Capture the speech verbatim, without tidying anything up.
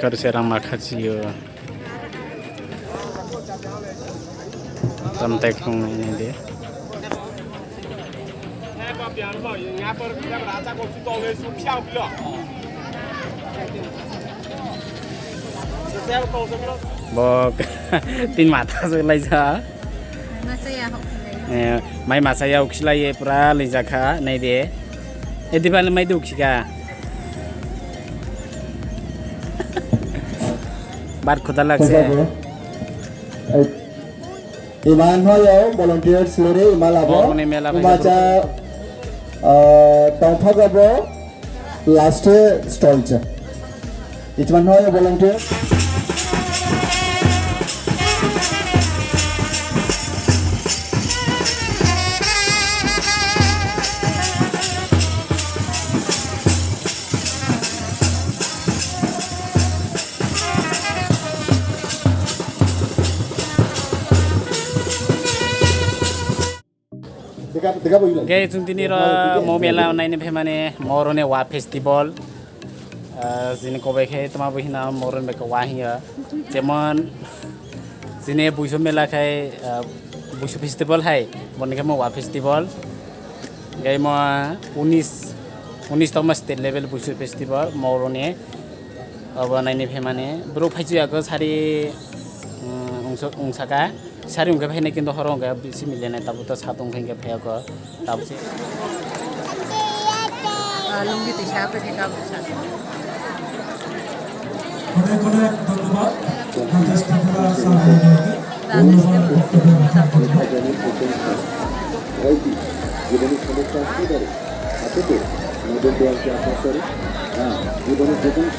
Kar se rang ma khachi yo. Tam tai khong nai nai de. Bo tin matha se lai ja. Masa ya hok. Eh, mai masa ya uksilai ye pura linjakha nai de. Edi bale mai de uksika. Bar khuda lagse. Iman hoyo volunteers lori imal abo. Bormani mela bai imacha, ah, tongphak abo last stall cha. Ichman hoyo volunteer. Hingke chwng tini ro mo mela naini phaimani mo roni wa festival. Ah, chini kobai khe tama bo hino mo roni bai khe wa hiya. Jemon chini buiso mela khai, ah, buiso festival hai, boni khe mo wa festival. Hingke mo unis, unis tongma state level buiso festival mo roni. Obo naini phaimani borok phaichu yago sari, mm, wngsa-, wngsaka. Sari wngkhe phainai kintu horo wngkhe bisi milenai tabuk to satung khe wngkhe phaiyago tabuk se. Ah, lungi twi sa khe tabuk sa. অনেক অনেক ধন্যবাদ। আকাশ ত্রিপুরা স্যার মহোদয়কে মূল্যবান বক্তব্য রাখার জন্য। জীবনের সমস্যা আসতে পারে, আসতে নজর দেওয়ার কি আপনার করে? হ্যাঁ, জীবনের যে কোনো